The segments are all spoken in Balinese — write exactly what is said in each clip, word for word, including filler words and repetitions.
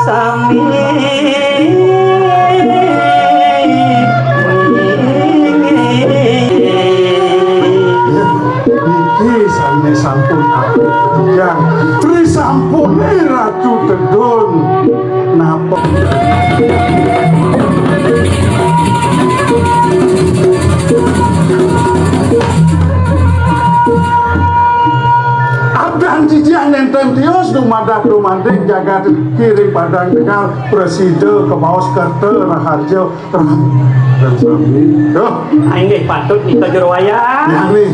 Sami. Niki sami sampun aku titiang. Tri sampun Ratu Tedun. Napa? Adan titiang nénten tios dumadak dumadik jagat kiring Padang Tegal, prasida kabaos kerta raharja. Terang dan sami. Duh. Ah, inggih patut nika jero wayah. Ya, nih.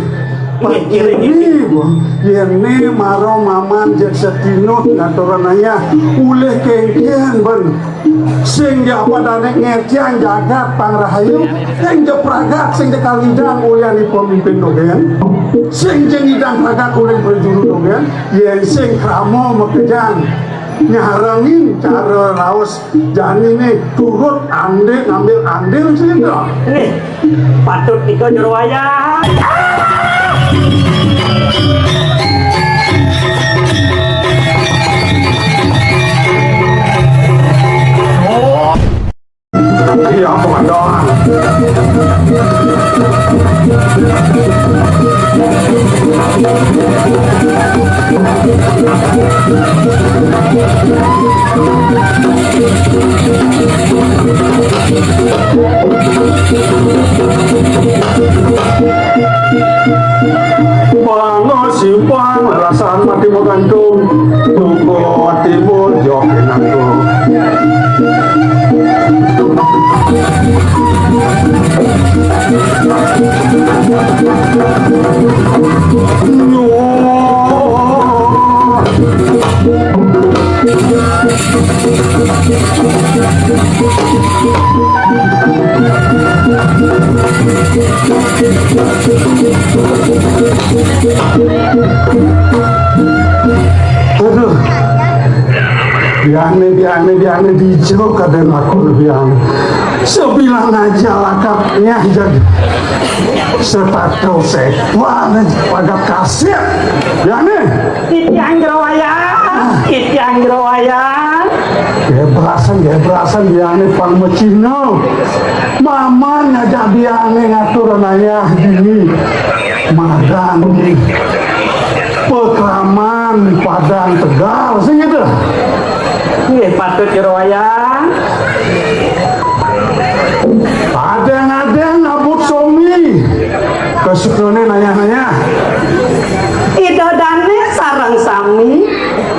Inggih, kiring, ini, Bu. Yén né mara Maman jeg satinut ngaturang ayah, ulih kénkén ben. Sing ja padané ngertiang jagat pang rahayu, sing ja pragat, sing ja kangidang ulian pemimpin dogén, sing ja ngidang pragat ulian prajuru dogén, yén sing krama makejang nyarengin cara raos jani né turut andil ngambil andil sida. Nih, patut nika jero wayah. Iya, komandan. Bangor simpang lalasan mati magantung, tunggu timun jokin aku. Aduh. Biane, biane, biane, dija kadén aku biane. Sabilang aja lakatnya jadi. Setata sepan pagat kasih. Biane. Titiang jero wayah, titiang jero wayah. Gebrasan, gebrasan, biane pang macina. Maman ngajak biane ngatur ayah dini. Madan di Pakraman Padang Tegal, sing gitu. Nggih, patut jero wayah. Adéng-adéng abut somi. Kesukrone nanya-nanya. Ida dane sareng sami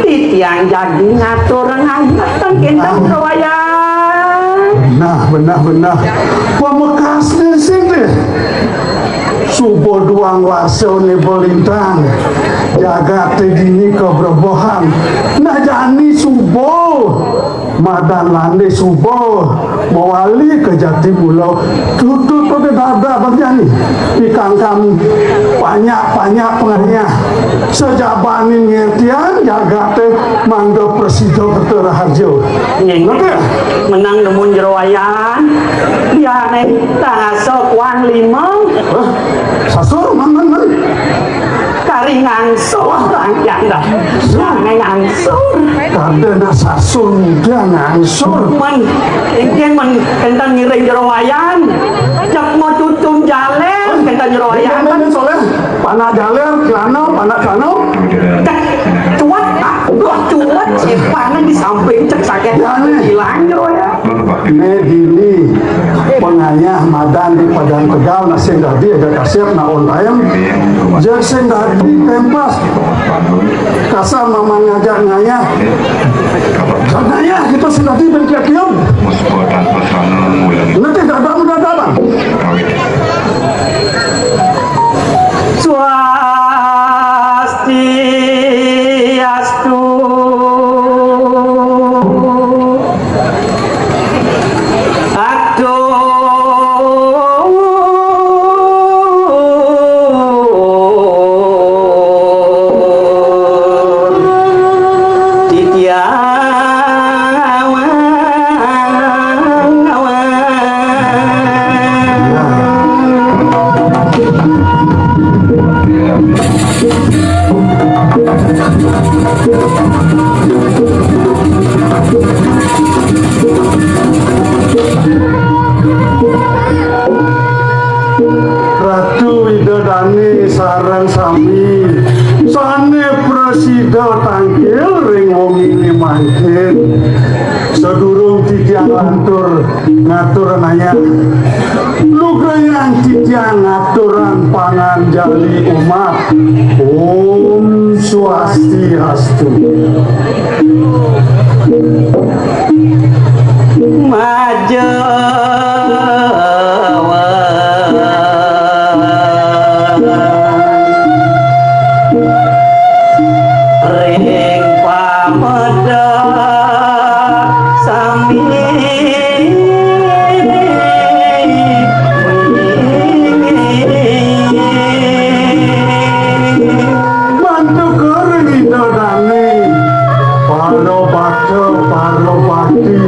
titiang jagi ngatur ngayah ten kinten kawayan. Benah, benah, benah. Pamekasne sing deh. Suba duang wasane belintang. Jagate dini kebrebohan. Nah jani suba. Madan lande suba mawali ka jati mula, tutut pada dada bagian pikangkang panyak-panyak penganyah. Sajabaning ngertian jagate mangga prasida kerta raharja. Nggih. Ngerti? Menang nemun jero wayan, liyane tangasa kuan lima. Hah? Sasur, man, man, man. Kari ngangsur, rangkian dah. Sange ngangsur. Kadén nak sasur, dia ngangsur. Men, engken men, kenten ngiring jero wayan. Cek mau tutum jaler, kenten jero wayan. Ini, ini, soalnya, panak jaler, celana, panak celana. Cek, cuat, ah, duh, cuat, eh, panak di samping, cek sakit, ya, nih. Hilang jero wayan. Né dini pengayah madan di Padang Tegal, nah sing dadi ada kasép, nah on time. Jeung sing dadi tempas. Kasar mama ngajak ngayah. Ngayah kita sing dadi ben kieu. Nanti dadak mudah dalam. Swastiastu. Atur titiang awang-awang. Sadurung titiang lantur ngatur naya, lugrayang titiang ngaturan panganjali umat. Om Swastiastu. Maja ring pamedek sami. Mantuk ring Ida Dane, para bakta, para bakti,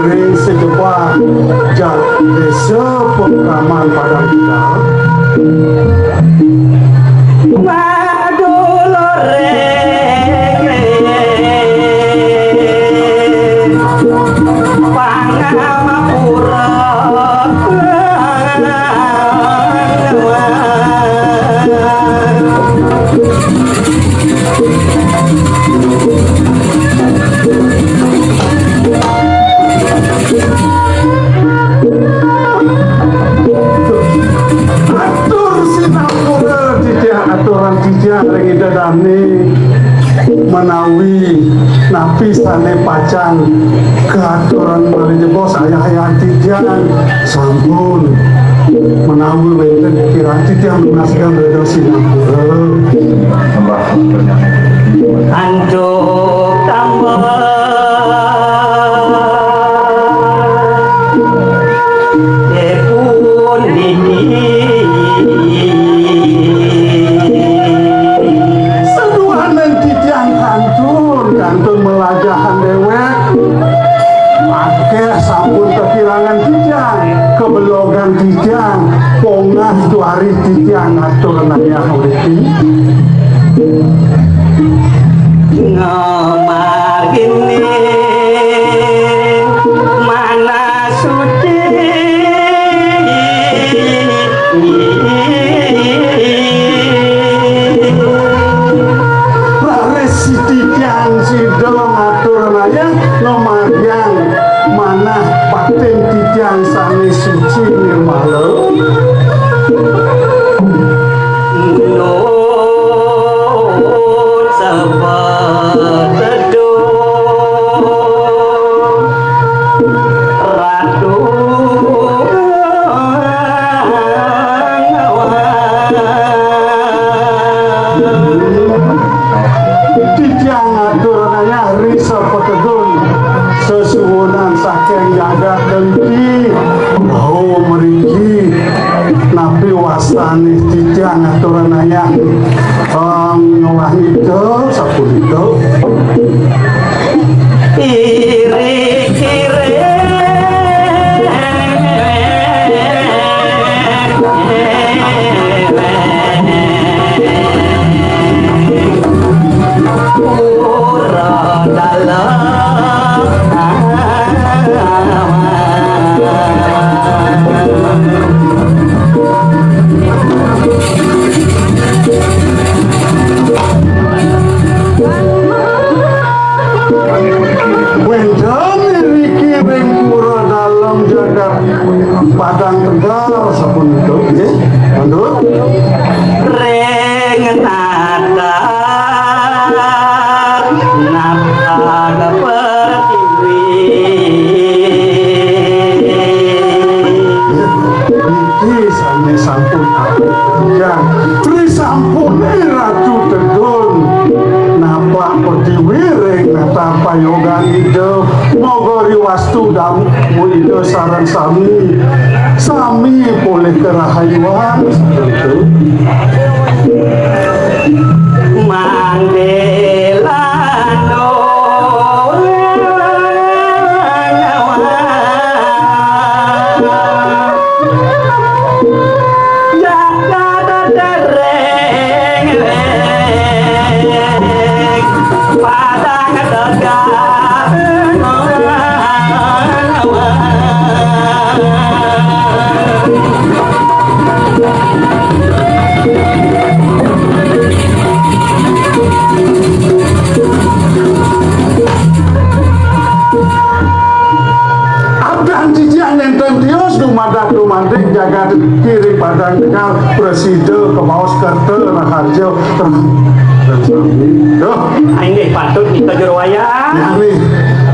ring sejebar jak desa Pakraman Padang Tegal. Madulur ring Pangamapura. Atur sinampura titiang, aturan titiang ring Ida Dane, menawi napi sane pacang kaaturan malih jebos ayah-ayah titiang, sampun. Menawi wenten kirang titiang nunas ring Ida sinampura. Antuk tambah puniki. Saduaning titiang kantun, kantun melajahan dewek. Akeh sampun kakirangan titiang, kabelogan titiang, pongah tuari titiang ngatur nayah mriki. Ngamargining manah suci. Raris titiang sida ngatur nayah ngamargiang manah batin titiang sane suci nirmala. Nuhun sepa teduh Ratu Ngawan. Titiang ngatur nayah ri sapatedun sesuunan saking jagat Dengki. Rauh mriki, napi wastane titiang ngatur nayah, em, nyolah ngidup sapunika. Iring-iring. Pura dalem. Wénten iriki ring pura dalem jagat Padang Tegal sapunika, nggih. Lanjut. Ring natar napak pertiwi. Niki sane sampun aku kerja. Tri sampun Ratu Tedun. Napak pertiwi ring natar payogan Ida. Moga riwastu damu Ida sareng sami. Sami polih karahayuan. Mandelano. Jagat dereng padang tegak. Manding jagat kiring padang tegal, prasida kabaos kerta raharja. Duh. Inggih patut nika jero wayah. Ya, nih.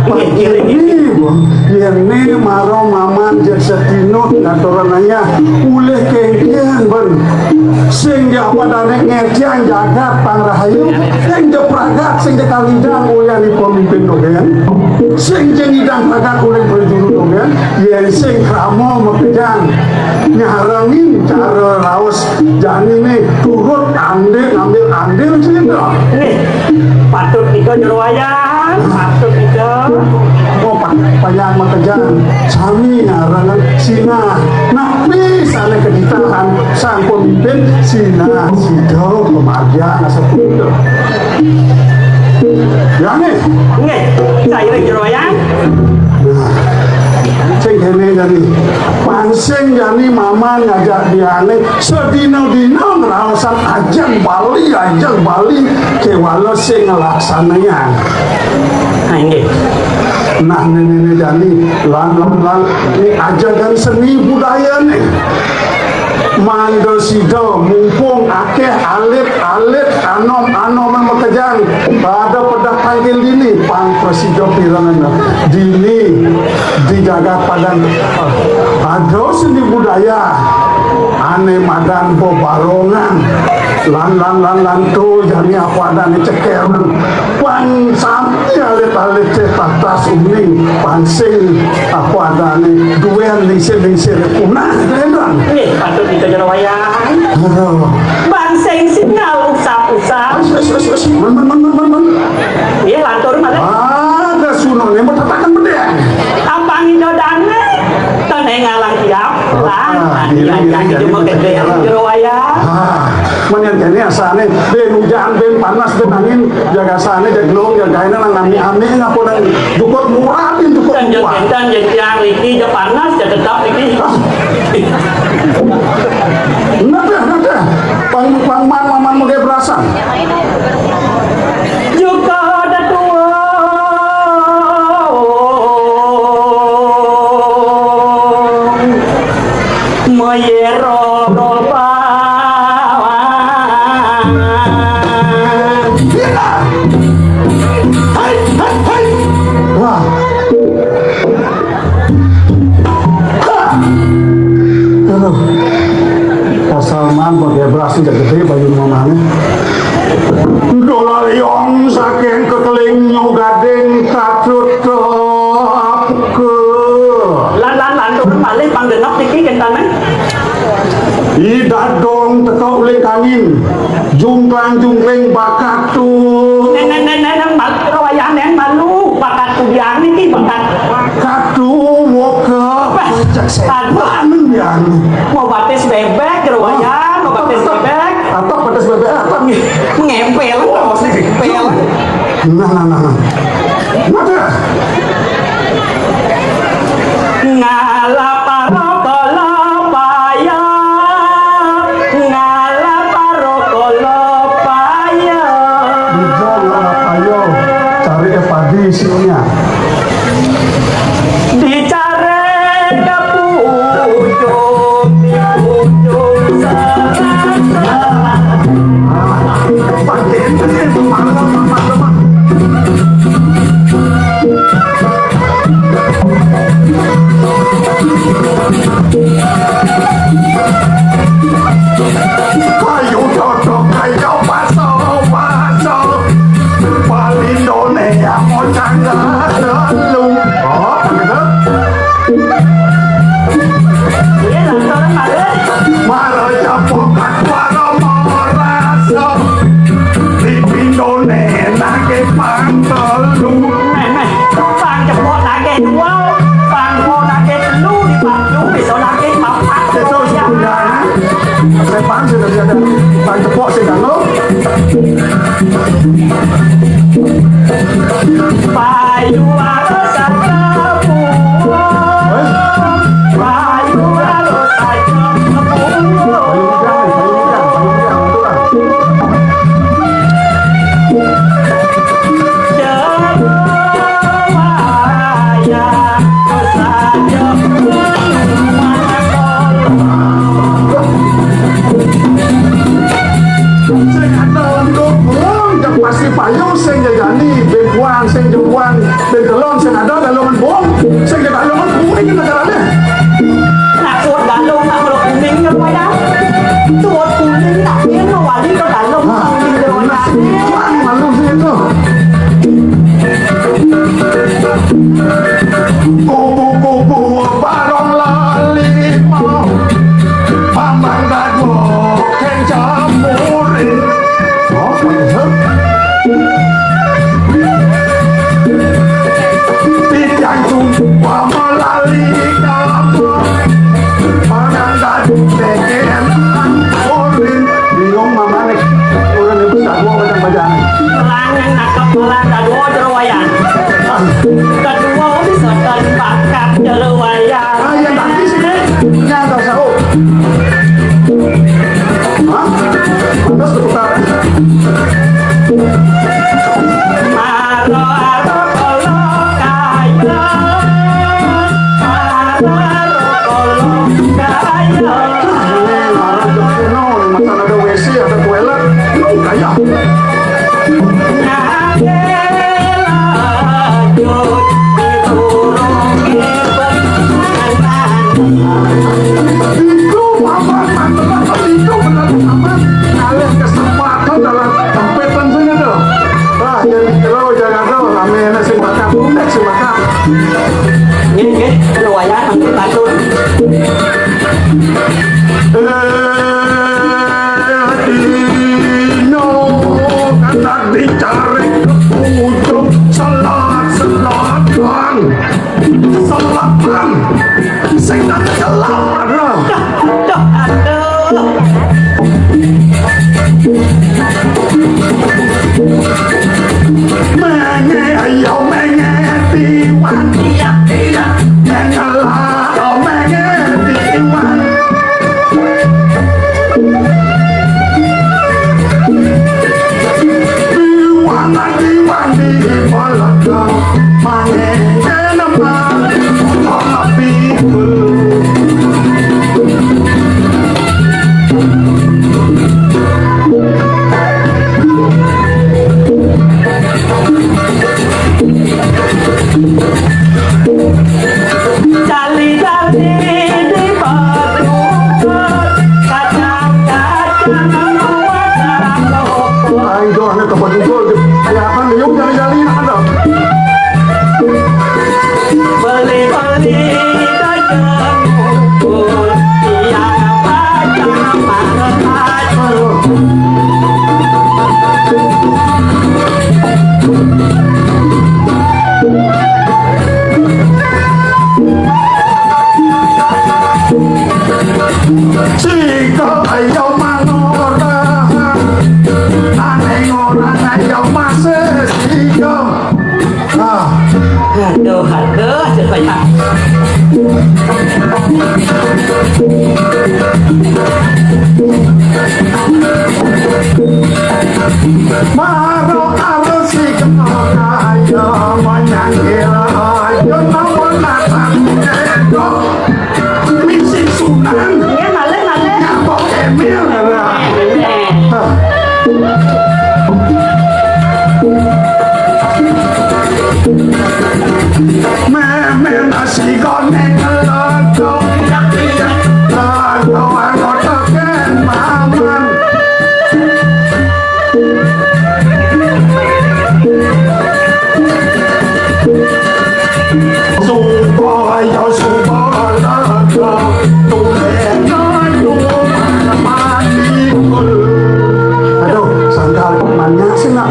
Inggih, kiring. Nih, Bu. Yén né mara Maman jeg Setino ngaturan ayah, ulih kéngkén ben. Sing ja apa dane ngéjang jagat pang rahayu, sing ja pragat, sing ja kalidang ulih pemimpin dogén. Sing ja ngidang pragat ulih prajuru dogén. Yén sing krama makejang nyarengin cara raos jani né turut andil ngambil andil cerita. Nih, patut nika jero wayah, patut nika. Oh, pa-, payah makejang sami nyarengin sinah. Napi sané kaditahan sang pemimpin sinah sida pamargiang asapunika. Jani. Nggih, sairing jero wayah. Nah, sing kéné jani. Pang sing jani Maman ngajak diané sadina-dina ngraosang ajeng Bali, ajeng Bali kéwala sing nglaksanayang. Nah, inggih. Nah, né, né, né jani, lan, lan, lan, né ajegan seni budayané. Mangda sida mumpung akéh alit-alit anom-anom makejang pada pedak tangkil dini, pang prasida pirengang dini di jagat Padang. Ada seni budaya ané madan bebarongan. Lan, lan, lan, lan, to jani apa adané cekel. Pang sami alit-alit tatas uning, pang sing apa adané duén lingsir-lingsir punah, kénten. Nggih, patut nika jero wayah. Aduh. Pang sing singal usap-usap. Wes, wes, wes, wes. Men, men, men, men, men, men. Nggih, lantur malih. Ada sunané matatakan bedék. Apang ida dané, tané ngalang tiap. Lan, ah, iya, iya, iya, iya, jero wayah. Ah, men kéné asané, bén ujan, bén panas, bén angin, jaga asané, jaga gelung, jaga ini nang ami-ami, ngapa nang jukut murah, bén jukut murah. Dan, dan, dan, tiang niki, ja panas, ja tetap niki. Ah. Nah, dah, nah, dah. Pang, pang man, Maman mengké berasan. Juga ada tuang. Mayero roba. Hai, hai, hai. Wah. Aduh. Asal man pakai beras ini gedé bayu mamané. Dola liong saking kekeling nyugading katut ke. Lan, lan, lan, turun malih panggenep niki kentanan. Ida dong teka uling kangin. Jungklang-jungkling bakat tu. Neng, neng, neng, neng, neng, mal-, kero wayah neng malu. Bakat tu biang niki, bakat. Katu woke. Wah, cek setan. Aduh. Yang. Mau batis bebek, kero wayah, mau batis bebek. Atap batis bebek, atap. Ngempel, ngempel. Nah, nah, nah, nah. Nah, dah. Ngalap paro kala paya, ngalap paro kala paya. Dalem sing ada dalem embung, sing ada dalem embung iki negarane. Nak suwet Galung nak melok kuning ya, Pak, ya. Suwet kuning tak kira wali ke Galung. Nah, kuning ya, Pak, ya. Wah, malu sih itu. Kupu-kupu barong lali mau, Bambang Dago keng campurin. Oh, bener. Titiang sumpah melali kamu. Pangan tadi pengen angkurin. Bingung mamane. Urun ibu sawo bajang-bajang. Lanang nangkep malah kadua jero wayang. Kadua bisa tanpa kap jero wayang. Ah, iya, tapi sih. Nyangka sawo. Hah? Pantes ketukar. Aro-aro kala kaya. Aro-aro kala kaya. Nah, ini marah jok kena, masa ada W C, ada toilet. Lu kaya. Nah, itu apa? Mantep apa? Itu bener apa? Ngalih kesempatan dalam tempetan sini tuh. Wah, jadi kira jangan tuh, rame enak sing bakat, unek sing bakat. Nggih, nggih, kena wayah nanti pantun. Eh, dino kata dicari ujung selat-selatan. Selat, Bang. Sing tak gelap, aduh. Aduh, aduh. Menge, ayo menge, tiwan. Iya, iya. Menge lah, oh, menge, tiwan. Iwang ati wani balaka mangene nembang api. Cali-cali di batu, kacang-kacang buat aku. Ayo, doang, ini tempat kumpul. Kayak apa nih? Yuk, cali-cali, ada. Beli-beli dagang bungkus, yang apa, yang apa, yang apa. Sika ayo mangora, nane ora ayo masih sika. Ah. Aduh, aduh, aduh, ya. Maro arus si kena kaya menyangkir ayo nama natang edok. Misi Sunan. Iya, malih, malih. Nyapa Emil. Nah. Meme nasi goreng lado. Lado anggota ken maman. Supaya, supaya, tulena yo mati. Aduh, sangkal manyak sih, nak.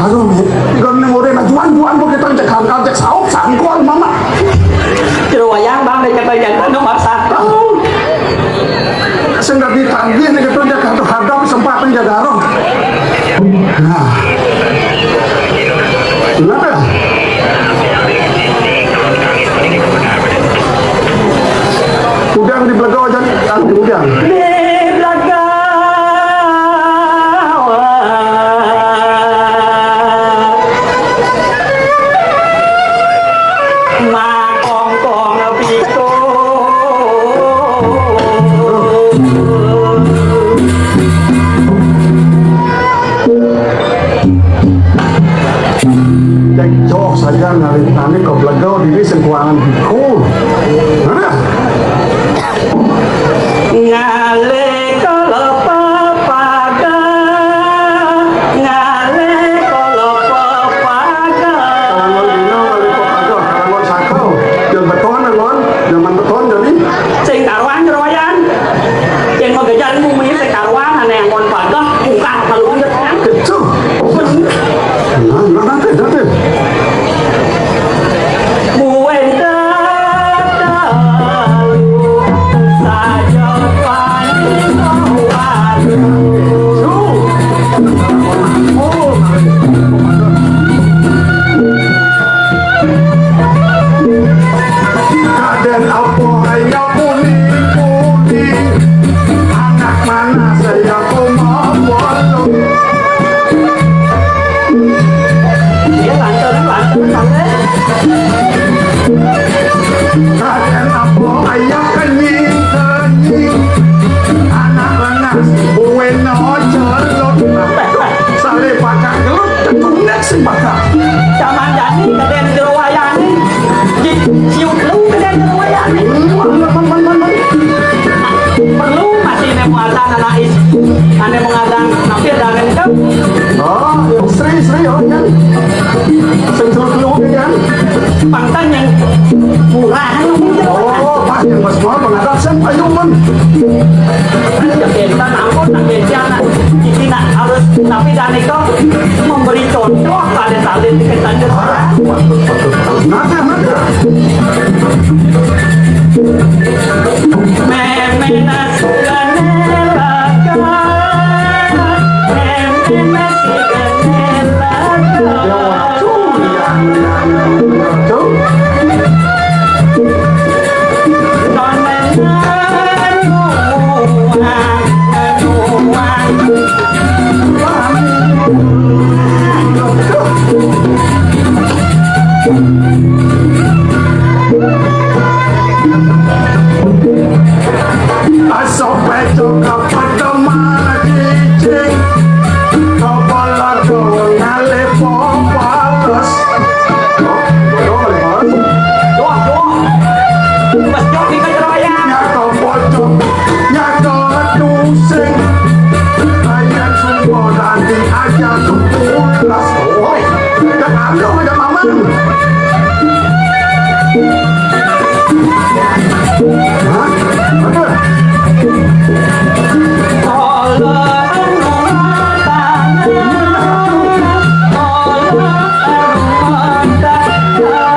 Aduh, mi. Tiga menit ngore, nak, juan, juan, kok kita cek sangkal, cek saup, sangkal, mama. Jero wayang, Bang, dek kata jantan nomor satu. Sing dadi tagih nek keton jaga hadap sempat penjaga roh. Nah. Kenapa? Udang di Blegawai, jangan di udang. Di Blegawai. Makongkong pitu. Blega diri sing kuangan bhikkhu. Nah. Ngalih kala pepagah, ngalih kala pepagah. Kalangon dina, ngalih pepagah, kalangon saka. Yang beton, Angon, zaman beton, jadi. Sing karuan, Jero Wayan. Yang magejar bumi, sing karuan, ane Angon pagah, bukan kalau inget, kan? Kecuh. Nah, nah, nanti, nanti. Muwin tetalu saja paning. Kaden apa ayo kuning-kuning, anak mana saya koma bolong. Iya, lantur, lantur, lantur. Kaden apa ayo kenying-kenying, anak lengas buwena celut. Sale bakal gelut, ketunek sing bakal. Jaman jani kaden Jero Wayane. Ji, siut lu kaden Jero Wayane. Perlu masih ne muatan anak is. Ane mengadang nampil dangen ke. Oh, Sri, Sri, oh, kan. Sing seru-seru, kan. Pangtan yang murah, lu. Oh, pas yang mas mau mengadang, sen, ayo, men. Kan ya, bentan, ampun, nak bentan, nak. Iki nak harus, tapi dan itu memberi contoh pada talent kita. Nah, nah, nah. Meme nasi gane laga, meme nasi gane laga. Ya, waduh, ya, ya, ya, waduh. Aso peco kapedo mati cing, kepala kau ngalih popalos. Doh, doh. Mas Jok, di Kejeroyan. Nyata pocong, nyata tusing. Ayan sumber nanti aja kepulas. Oi, udah ngambil, udah mamang. Hah? Aduh.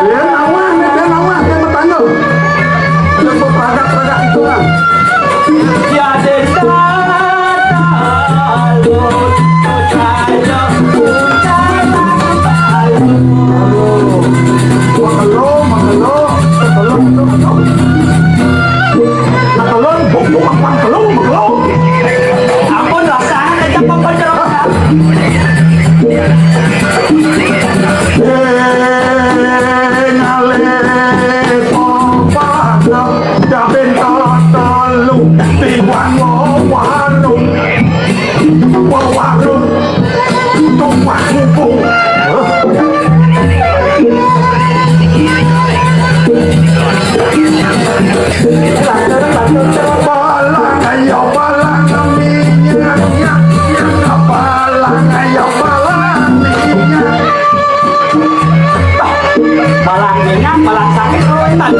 Yen awah, yen awah, yen metanggal. Yen beragak-ragak itu kan. Aduh. Makelo, makelo, makelo, makelo. Makelo, buk, buk, makan kelo, makelo. Ampun, rasane kecap apa jeruk? Eh, ngalih pepatah, jabin telu, tiwan warung. Warung, tumpah kuku. Balang ayo, balang minyak, minyak, minyak. Balang ayo, balang minyak. Balang minyak, balang sakit, oh, entan.